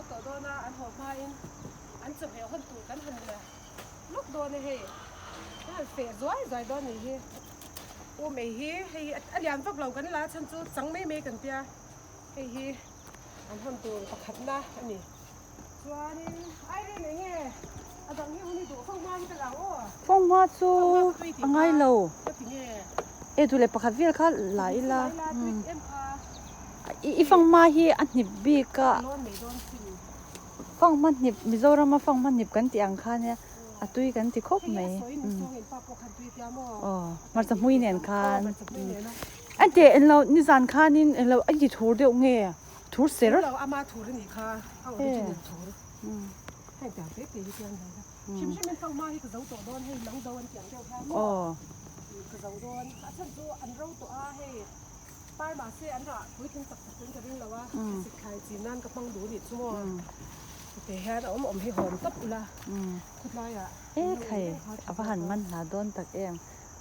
tawh dawn a, an haw hmain an chawhmeh hawn tur kan han la lawk dawn a hei. Kan han feh zuai zuai dawn a nih hi. Um ei hi hei a lian vak lo kan la a chhan chu chang mai mai kan tia hei hi an hawn tur pakhatna a ni. Chuanin Irene eng nge a dang hi hun hi duh fang hma hi ka la ang aw. Fang hma chu a ngai lo. Ka ti nge. E duh leh pakhat vel kha la ila. La ila tui em kha. I fang hma hi a hnip bik a. Lawn mai dawn sin. Fang hma hnip Mizorama fang hma hnip kan tih ang kha nia a tui kan ti khawp mai. Hei a sawi nung chuang in pa pawh khan tui tia maw. Aw hmarcha hmui nen khan. An teh englo nizan khanin englo a ti thur deuh nge. Thur ser. Lo ama thur anih kha a original thur. Heng tiang te te hi chuan ve la. Hrim hrim in fanghma hi ka zo tawh dawn hei lang zo an tiang deuh hian maw. Ka zo dawn. A chhan chu an ro tawh a hei par mahse an rah puitling tak tak in ka ring lo a. Thlasik thlai chin nan ka hmang duh anih chu maw. Hete hian a awm awm hi hawm tawp ula khawtlai ah. E khai a va han man hla dawn tak em.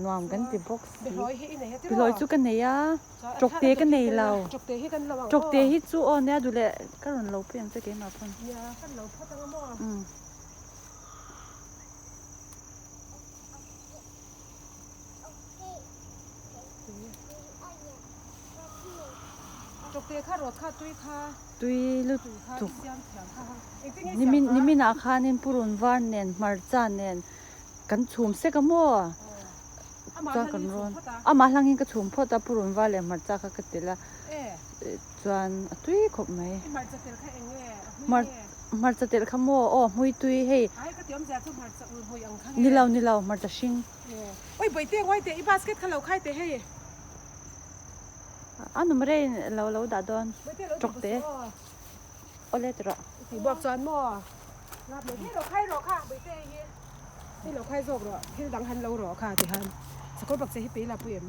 Nuam kan ti bawk si. Behlawi chu ka nei a. Tawkte ka nei lo. Tawkte hi chu aw nia duh leh ka rawn lo pui ang che keimah pawn. Umm. Tui lutuk. Nimin niminah khanin purun var nen hmarcha nen kan chhum sek a maw? Chuan kan rawn amah hlangin ka chhum phawt a purun var leh hmarcha kha ka telh a chuan a tui khawp mai hmarcha telh kha maw aw hmui tui hei ni lo ni lo hmarcha hring a number lo lo dah dawn tawk te awle ti rawh. Hei lo khai zawk rawh, thil dang han lo rawh kha ti khan sakawr bakcheh hi pei la pui em?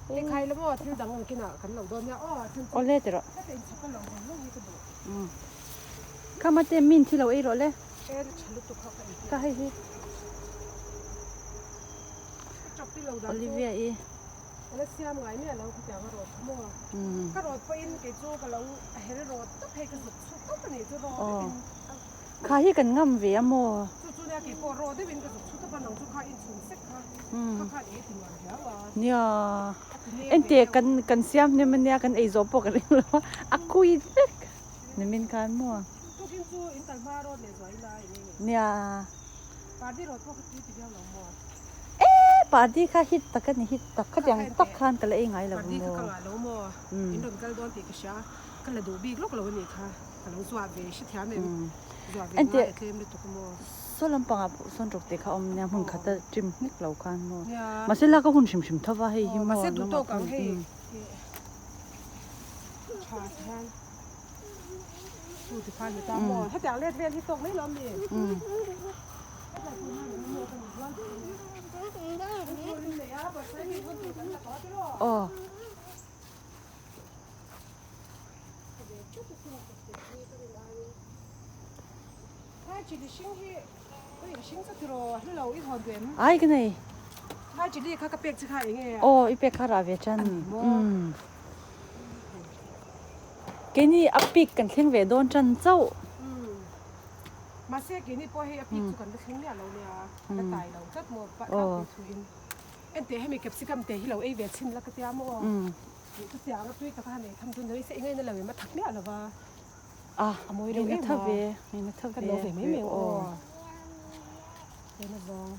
Hei khai la maw thil dang ang kinah kan lo dawn nia aw thil chu. Awle ti rawh. Heta in chhaka lo zawng zawng hi ka duh. Kha mate min thi lo ei rawh le. E tha lutuk kha ka ei. Ka hei hi. Ka chawp ti lo dan chu. Olivia i. Ka la siam ngai miah lo khatiang a rawt kha maw. Ka rawt pawhin kei chu ka lo hel rawt tawp hei ka zuk chhuk tawp a nih chu rawt vekin. Kha hi kan ngam ve a maw? Chu chu nia kei pawh rawh deuhin ka zuk chhut a ban ang chu kha inchhum sek kha kha khan ei ti nuam riau a. Nia ente kan kan siam hnem ania kan ei zawh pawh ka ring lo a a kui vek nimin khan maw? Tukin chu in kal hma rawt leh zuai ila eng eng. Nia. Pardi rawt pawh kha tui ti viau lo maw? E pardi kha hit tak a ni hit tak khatiang tak khan ka la ei ngai lo maw? Pardi kha ka ngah lo maw? In rawn kal dawn tih ka hria ka la duh bik lawk lo a nih kha. Ka lo zuah ve hrethiam em? Zuah ve ngai a tlem lutuk a maw? Saw lampangah pawh sawn rawk te kha awm nia hmun khata ṭim hnek lo khan maw? Mahse lak a hun hrim hrim tho va hei hi maw? Mahse duh tawk ang hei tha hian chu ti khan ni ta maw? Hetiang let vel hi tawk mai lo ami? Aw. Ai ka nei. Aw i pek kha rah ve tan. Umm. Keini a pik kan thleng ve dawn tan chauh. Umm. Chutiang a tui taka han ei tham chu nui se i ngaina lo em a thak miah lo va a a mawi reuh em a ngaina tha ve kan lo ve mai mai aw ena zawng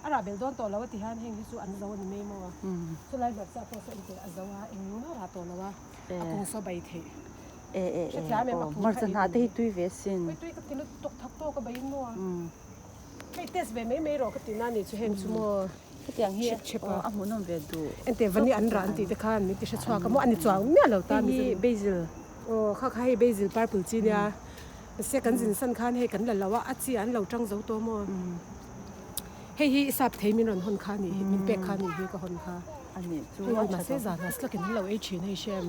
a rah bel dawn tawh lo a ti hian heng hi chu an zo a ni mai maw chulai hmarcha pawh saw engte a zo a eng mah rah tawh lo a a kung saw bai theih e e e hmarcha hnah te hi tui ve sin tui ka ti lutuk thak tawk a bai in maw hei test ve mai mai rawh ka ti na ni chu heng chu maw. Hetiang hi a hmuhnawm ve duh. Ente vani an rah an tih te khan min ti hre chhuak a maw a ni chuang miah lo ta. Hei hi basil. Aw kha kha hei basil purple chi nia. Mahse kan zin san khan hei kan la lo a, a chi an lo tang zo tawh maw. Hei hi i sap thei min rawn hawn kha a nih hi, min pek kha a nih hi ka hawn kha. A nih chu a tha mahse zan ah slakin an lo ei thin hei hrem.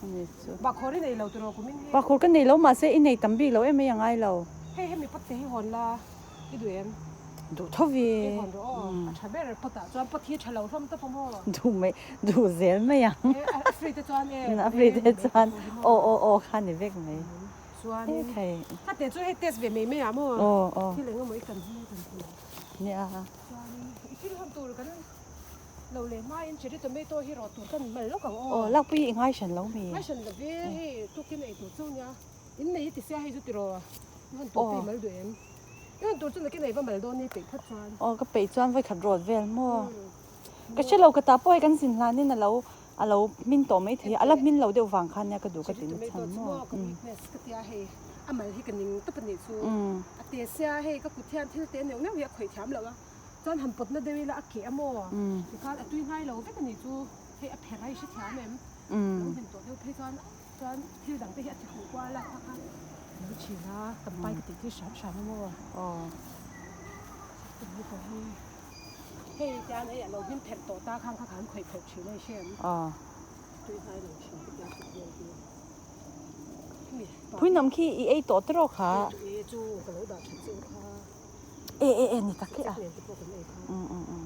A nih chu. Bahkhawr i nei lo tiraw kumin hi. Bahkhawr ka nei lo mahse i nei tam bik lo em mai a ngai lo. Hei hemi pot te hi hawn la. I duh em? Duh tho vi. Duh mai, duh zel mai ang. A free te chuan aw aw aw kha ni vek mai. Hei. Aw aw. Nia. Aw lakpui i ngai hran lo mi. In nei ti sia hei chu tiraw i hawn tur te i mal duh em? I hawn tur chu nakin ei va mal dawn ni peih phawt chuan. Aw ka peih chuan vawikhat rawt vel maw? Ka hre lo ka ta pawh hei kan zin hlanin a lo a lo hmin tawh mai thei a, a la hmin lo deuh vang khan nia ka duh ka ti na chhan maw? Ka weakness ka tia hei a mal hi ka ning tawp a nih chu. A te sia hei ka kut hian thil te neuh neuh hi a khawih thiam lo a, chuan han pawt na deuh ila a keh a maw? Tikhan a tui ngai lo vek a nih chu, hei a pherh a i hrethiam em? Lo hmin tawh deuh phei chuan. Chuan thil dang te hi a ti huh kual a kha kha lo thin a kan pai ka tih tir hram hram a maw aw tomato hi hei tian hei a lo hmin pherh tawh ta khan kha khan khawih pherh thin a i hre em aw tui hnai lo thin te tia kut vel hi hemi phuinam khi i ei tawh tawh kha e chu ka lo dah that chu kha e e e ni tak e a nen te pawh kan ei kha um um um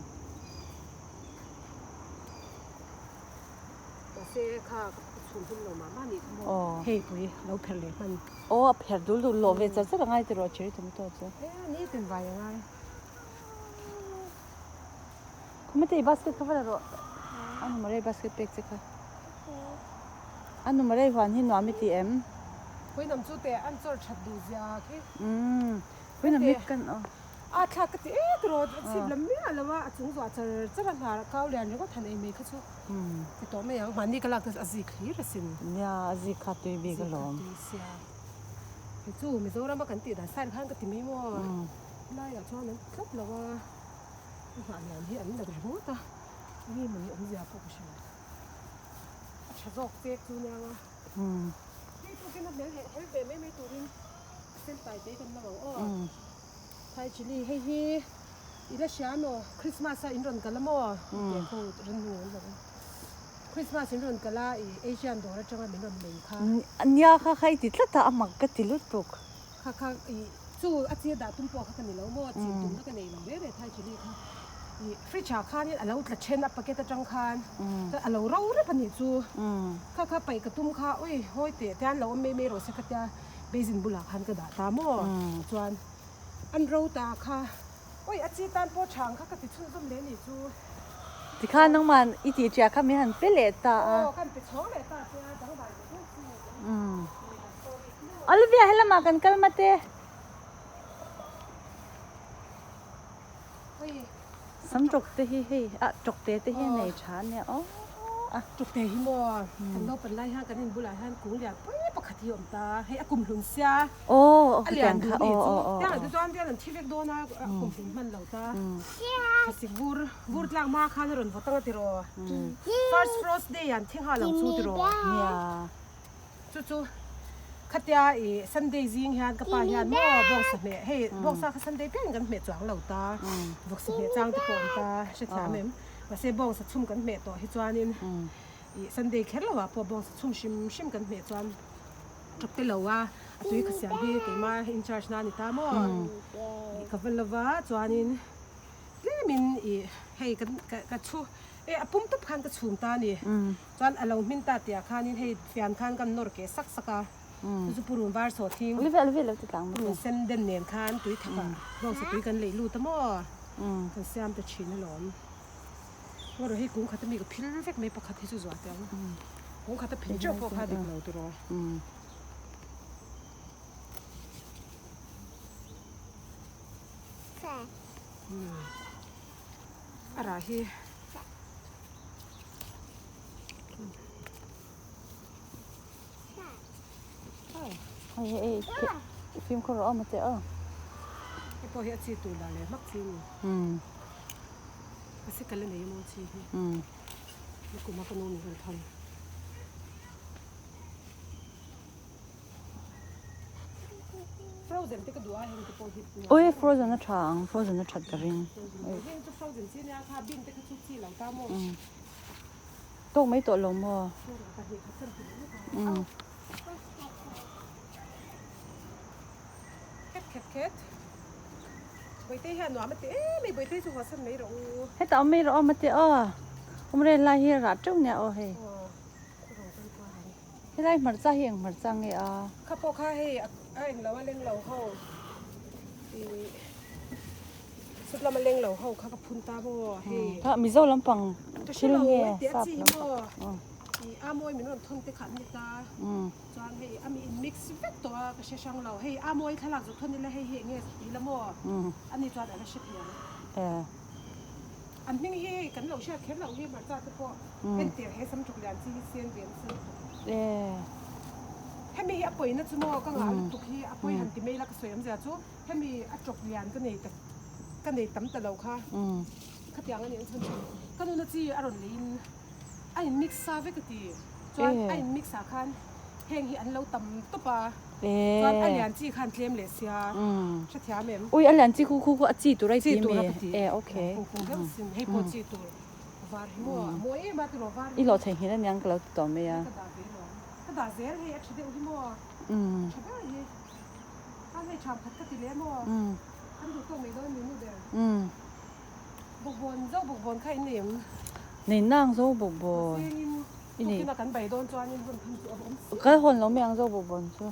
Mahse kha ka chhun hlim lo mah mah nih kha maw. Hei pui lo pherh leh hman. Aw a pherh dul dul lawh ve char char a ngai tiraw cherry tomato chu. E ni tin vai a ngai. Khumate i basket kha va la rawh. A nu Maria basket pek che kha. A nu Maria huan hi nuam i ti em? Puinam chu teh an chawr that duh zia khi. Umm puinam hi kan aw. A thlak ka ti et rawh a chhip lam miah lo a, a chung zuah char char a hnar kau lian ringawt han ei mai kha chu ti tawh mai ang, mahni ka lak te chu a zik hlir asin. Nia a zik kha tui bik alawm. Zik kha tui sia. Kei chu Mizoram a kan tih dan style khan ka ti mai maw, helaiah chuan an ti tlat lo a, a hnah lian hi an la ringawt a, enge mawni awmzia pawh ka hre lo. A tha zawk pek chu nia nga. Hei tukin a hmel hel ve mai mai turin a sen tai te kan la ang aw. Thai chilli hei hi i la hria maw Christmas a in rawn kal a maw tih khaw rin hnu an lo a Christmas in rawn kal a i Asian dawr atanga min rawn lei kha. Nia kha kha i ti tlat a a mak ka ti lutuk. Kha kha i chu a chi dah tum pawh kha ka ni lo maw chin tumna ka nei lo reng reng Thai chilli kha i fridge ah khanin a lo tla then a packet atang khan chuan a lo ro rep a nih chu kha kha paih ka tum kha ui hawi teh te an lo awm mai mai rawh se kha tia Basin bulah khan ka dah ta maw? Chuan an ro ta kha oi a chi tan pawh chhang kha ka ti chhunzawm leh nih chu. Tikhan nangman i tih ṭiah kha min han pe leh ta a. Aw kan pe chhawng leh ta che a dangdai ve deuh chu. Olivia helamah kan kal mate. Sam ṭawk te hi hei ah ṭawk te te hi a nei ṭha a nia aw a. Ṭawk te hi maw kan naupang lai hian kan inbulah hian kung lian pui pakhat hi a awm ta hei a kum hlun sia a lian duh ni chu tiang ah te chuan bian an thi vek dawn a a kum hlun hman lo ta thlasik vur vur tlak hma khan a rawn vawt ang a tiraw first frost day ah an thi nghal ang chu tiraw Chu chu khatia ih Sunday zing hian ka pa hian maw bawngsa hmeh hei bawngsa kha Sunday piangin kan hmeh chuang lo ta vawksa hmeh chang te pawh awm ta hrethiam em mahse bawngsa chhum kan hmeh tawh hi chuanin ih Sunday kher lo ah pawh bawngsa chhum hrim hrim kan hmeh chuan tawp te lo a a tui kha siam hi keimah in charge na a ni ta maw ih ka va lova chuanin tlemin ih hei kan ka chhu e a pum tawp khan ka chhum ta a ni. Chuan a lo hmin ta tih ah khanin hei fian khan kan nawr keh sak sak a, chu chu purun var saw thing, purun sen den nen khan tui thak ah hlawksa tui kan leih lut a maw, kan siam ta thin alawm. Ngaw rawh hei kung khat ami ka phil vek mai pakhat hi chu zuah teh ang, kung khat a phil teuh pawh kha a dik lo tiraw. A rah hi. Hei hei hei fimkhur rawh aw mate aw. Hei pawh hi a chi tur lah leh hmak chi a ni. A sikal a nei emaw chi hi. Nikum a ka nu min rawn thawn. Frozen te ka duh a heng te pawh hi. Oi frozen a tha ang frozen a that ka ring. Heng chu frozen chi ania kha bean te kha chu chi lo ta maw. Tawk mai tawh lo maw. Khet khet khet. Bawihtei hian nuam a ti em mai, Bawihtei chu haw san mai rawh u. Hetah awm mai rawh aw mate aw, awm rel lai hi a rah teuh nia aw hei. Helai hmarcha hi eng hmarcha nge a? Kha pawh kha hei a eng lo a leng lo ho ih sut lama leng lo ho kha ka phun ta maw hei. Kha Mizo lampang thil nge sap lampang. Ih a mawi min rawn thawn te kha an ni ta. Chuan hei a mi in mix vek tawh a ka hre hrang lo hei a mawi thlalak zawk thawn ila hei hi eng nge ti ila maw ani chuan a la hre thei ang. An hming hi hei kan lo hriat kher loh hi hmarcha te pawh entir he sam ṭawk lian chi hi sen ve nasa lutuk. Hemi hi a pawina chu maw ka ngah lutuk hi a pawi han ti mai la ka sawi awmzia chu hemi a ṭawk lian ka nei ta ka nei tam ta lo kha khatiang a nih ang chhan chu ka nuna chi a rawn leiin a in mix sa vek a ti chuan a in mix ah khan heng hi an lo tam tawp a chuan a lian chi khan tlem leh sia hrethiam em? Ui a lian chi khu khu khu a chi tur a i ti mi e okay kung deuh sin hei pawh chi tur var hi maw a mawi em a tiraw var hi i lawh theihnghilh aniang ka lo ti tawh mai a ka dah ve lawm ka dah zel hei a tha deuh hi maw tha ber hi khan hei tham khat ka ti leh maw kan duh tawk mai dawn mi nu ber. Bawkbawn zo bawkbawn kha in nei em? Nei nang zo bawkbawn. I nei. Tukin a kan bai dawn chuanin hun khan chu a awm si. Kal hawn lo mai ang zo bawkbawn chu.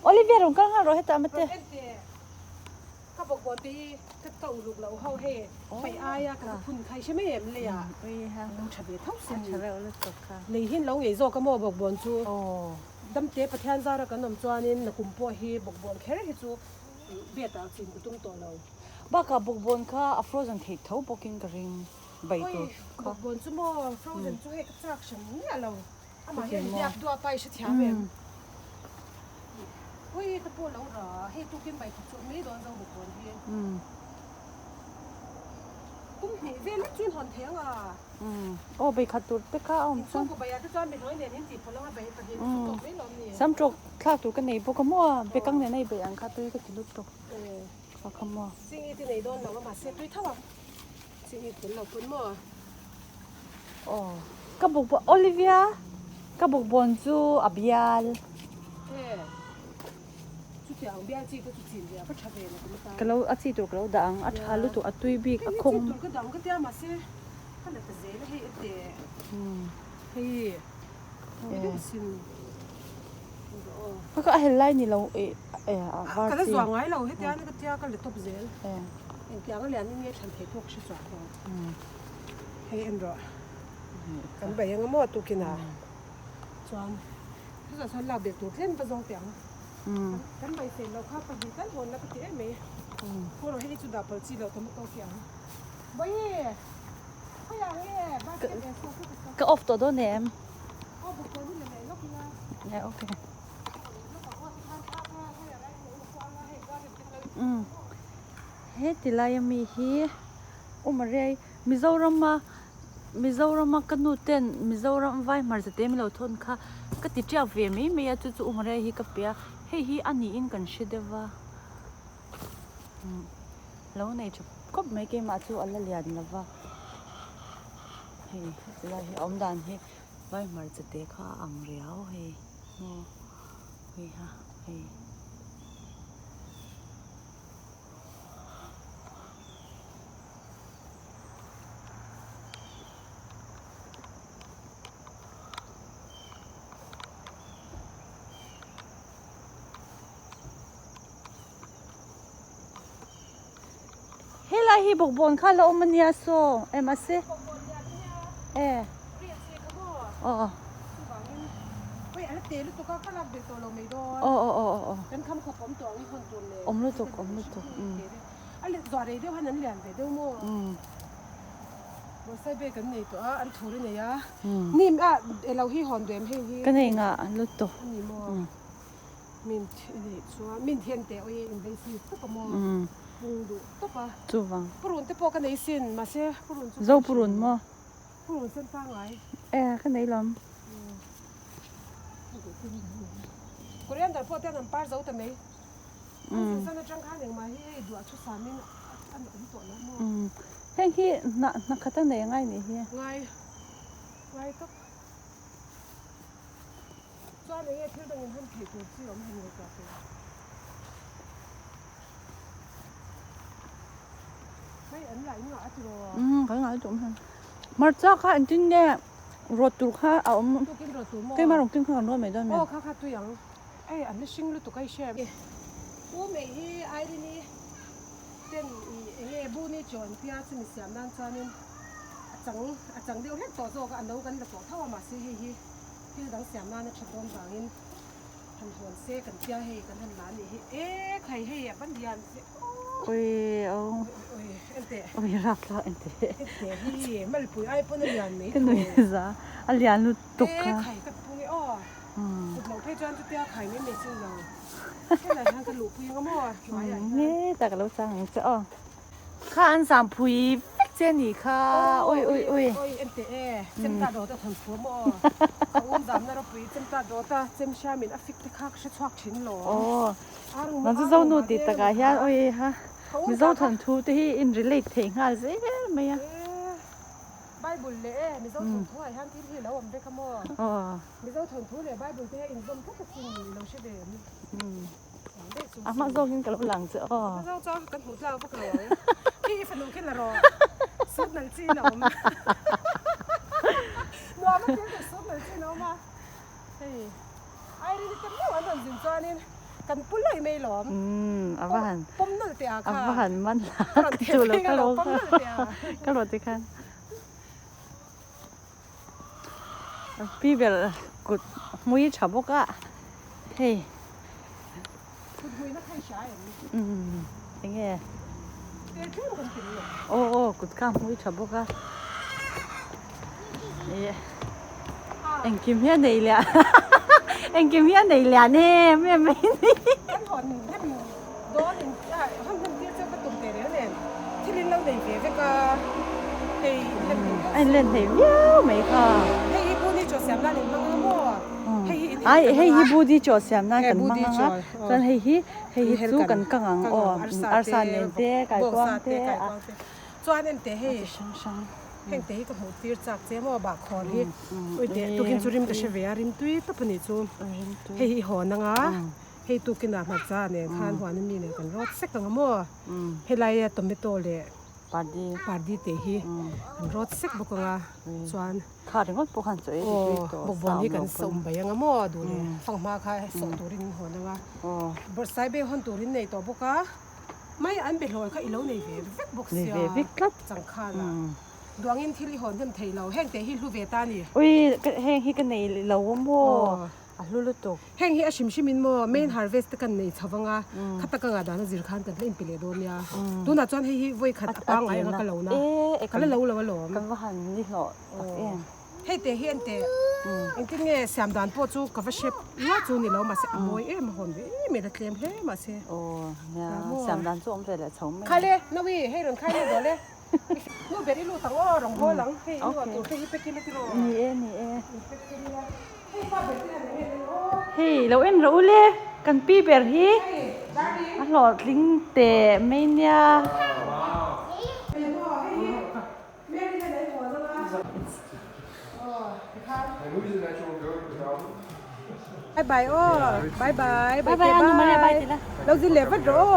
Olivia rawn kal nghal rawh hetah mate. Rawn en teh. Ka bawkbawn te hi ka ka uluk loh ho hei paih aia ka ka phun kha i hre mai em lei ah. Lo tha ve tho sin. Tha reuh lutuk kha. Lei hi an lo ngei zawk a maw bawkbawn chu. Damte Pathian zara kan awm chuanin nakum pawh hi bawkbawn kher hi chu bet ah chin ka tum tawh lo. Bakah bawkbawn kha a frozen theih tho bawkin ka ring bai tur kha. Bawkbawn chu maw frozen chu hei ka chak hran miah lo. Amah hian biak duah pa i hrethiam em? Ui ka pawh lo ra hei tukin bai thawk chuah mai dawn zo bawkbawn hi. Kum hnih vel lek chu in hawn thei ang a. Aw bai khat tur te kha a awm chuan. Inchhungkaw baiah te chuan mihlawi nen in tih pawlh anga bai pahnih chu tawk mai lawm ni. Sam tawk thlak tur ka nei bawk a maw bekang nen a i beih ang kha tui ka ti lutuk. Kha kha maw. Ching i ti nei dawn lo a mahse tui tho ang. Ching i tel lo pawn maw. Aw ka buk Olivia ka bukbawn chu a bial. E chutiang bial chi te chu chin ve a va tha ve na kum atan. Ka lo a chi tur ka lo dah ang a tha lutuk a tui bik a khawng. Hei hi chi tur ka dah ang ka tia mahse ka la ta zel a hei e teh. Hei mawi deuh sin. Ka ka a hel lai ni lo eh a var chi. Ka la zuah ngai lo hetiang ka tia ka la tawp zel. Engtiang a lian in nge thlan theih pawh ka hre chhuak lo. Hei en rawh. Kan bei anga maw tukin a. Chuan chutah chuan lak belh tur tlem va zawng teh ang. Kan bei fel lo kha pahnih tal hawn la ka ti em mai. Khaw rawh hei chu dah palh chi loh tomato khi ang. Bawihi! Khawiah nge basket eh saw kha ka saw. Ka off tawh dawn em? Aw bawkbawn hi la leh lawk ila. Eh okay. He tilai ami hi u Mariai Mizorama Mizorama ka nu ten Mizoram vai hmarcha te min lo thawn kha ka ti tiak ve mai mai a chu chu u Mariai hi ka pe a hei hi a niin kan hre deuh va lo nei tha khawp mai keimah chu a la lian lo va hei tilai hi a awm dan hi vai hmarcha te kha a ang riau hei maw hei ha hei. Helai hi bawkbawn kha la awm ania saw e mahse e aw aw aw aw aw aw awm lutuk awm lutuk umm ka nei ngah lutuk umm. Chuvang. Zo purun maw? E ka nei lawm. Heng hi hnah hnah khat a nei angai nih hi. Chuan enge thil dangin han theih tur chi awm han ngaihtuah teh. Umm kan ngai tum hian hmarcha kha engtin nge rawt tur kha a awm keimah rawn keng kha kan ruat mai dawn mi. Aw kha kha tui ang ei an la hring lutuk a i hre em. U mei hi Irene-i ten i enge buni chaw an tia chumi siam nan chuanin a chang a chang deuh hlek tawh zawk a a no kan la tawh tho a mahse hei hi thil dang siam nan a that dawn vangin Han hawn se kan tia hei kan han la anih hi e khai hei a van lian ve aw. Ui aw. Ui enteh. Ui rapthlak enteh. Enteh hi malpui ai pawn a lian mai tho. Ka nui za a lian lutuk kha. E khai ka pung e aw. Kut loh phei chuan chutia khai mai mai chin lo. Helai hian ka luhpui anga maw hnuaiah hian. Hetah ka lo chang ang che aw. Kha an zam phui vek che ni kha ui ui ui. Oi enteh e chemta dawt a thawn thu maw ka um zamna ropui chemta dawt a chem hriamin a fik te kha ka hre chhuak thin lo. Aw nang chu zo nu tih takah hian ui ha Mizo thawn thu te hi in relate thei nghal zel mai a. Bible leh e Mizo thawn thu ah hian thil hi lo awm vek a maw Mizo thawn thu leh Bible te hi a inzawm tlat asin i lo hre ve em. A hma zawkin ka lo lang che aw. A hma zawk chuan kan hmuh tlak vak lo ang. Khi i fanu khi la rawh. Sut nalh chi in a awm. Nuam a tir teh sut nalh chi in a awm a. Hei Irene te meuh an rawn zin chuanin kan pu laih mai lawm. Umm a va han. Pawm nawlh teh ah kha. A va han man la. Ka rawn theh phei nga lo pawm nawlh teh ah. Ka rawn ti khan. Pi ber kut hmui tha bawk a hei. Kut hmui na kha i hria em? Umm enge? Tel tlem kan ti lo. Aw aw kut kha hmui tha bawk a ih engkim hi a nei lian engkim hi a nei lian em em mai a ni. Kan hawn hnem dawn in hawn hnem tir chu ka tum teh reng nen thil in lo nei ve vek a hei in len thei viau a in len thei viau mai kha. Hei hi budi chaw siam nan in hmang ang maw? Hei hi in Ai hei hi budi chaw siam nan kan hmang ang a chuan hei hi hei hi chu kan kang ang aw arsa nen te kaikuang te a chuan en teh hei chi hrang hrang heng te hi ka hmuh tir chak che maw bahkhawr hi ui teh tukin chu rim ka hre ve a rim tui tawp a nih chu hei hi i hawn ang a. Hei tukinah hmarcha nen khan huan ami nen kan rawt sek ang a maw? Helaia tomato leh pardi te hi kan rawt sek bawk ang a chuan kha ringawt pawh khan chaw ei ti tui tawh bawkbawn hi kan sawm bai ang a maw duh leh fanghma kha sawh turin an hawn ang a bawrhsaibe hawn turin nei tawh bawk a mai an be hlawi kha i lo nei ve vek bawk sia changkhan ah duangin thil i hawn hnem thei lo heng te hi hlu ve ta a ni. Ui heng hi ka nei lo a maw? A hlu lutuk. Heng hi a hrim hrim in maw main harvest te kan nei chho vang a, kha tak anga dan a zir khan kan la inpe leh dawn nia. Tunah chuan hei hi vawi khat a pangngai anga ka lo na, ka la lo lo alawm. Ka va han ni hlawh tak em. Hei teh hi ente engtin nge siam dan pawh chu ka va hre rual chu ni lo mahse a mawi em a hawn ve em em a tlem hle mahse. Aw nia siam dan chu awm ve leh chho mai. Khale Nawi hei rawn khai leh dawl e. Nu ber i lut ang aw rawn hawl ang hei i nu a tur te hi pack ila tiraw. Ni e ni e. Hei lo en rawh u le kan pi ber hi a hlawhtling teh mai nia. Bye bye aw bye bye bye bye anu Maria bye tila lo zin leh vat rawh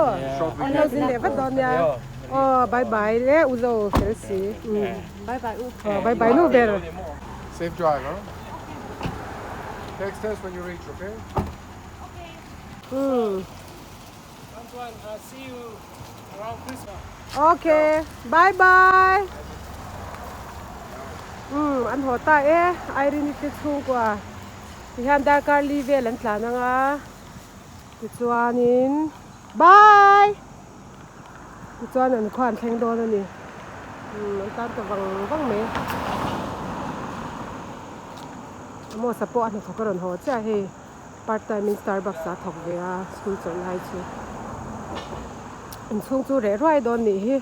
aw lo zin leh vat dawn nia aw bye bye le u zo fel si bye bye u bye bye nu ber Safe drive huh Text us when you reach okay Antoine, I'll see you around Christmas. Okay, bye bye. Um, an haw ta e, Irene te chhungkua. Tihian darkar li vel an tlan ang a, tichuanin bye! Tichuan an khua an thleng dawn a ni. Umm an tan ta vang vang mai. Amos-a pawh a hnathawk a rawn haw chiah hei part time in Starbucks ah a thawk ve a school chawlh lai chu. Inchhung chu reh ruai dawn nih hi.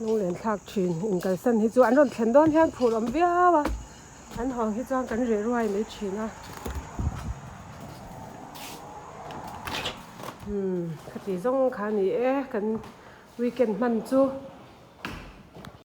Lunglen thlak thin inkalsan hi chu an rawn thlen dawn hian phur awm viau a, an hawng hi chuan kan reh ruai mai thin a. Umm khati zawng kha a ni e kan weekend hman chu.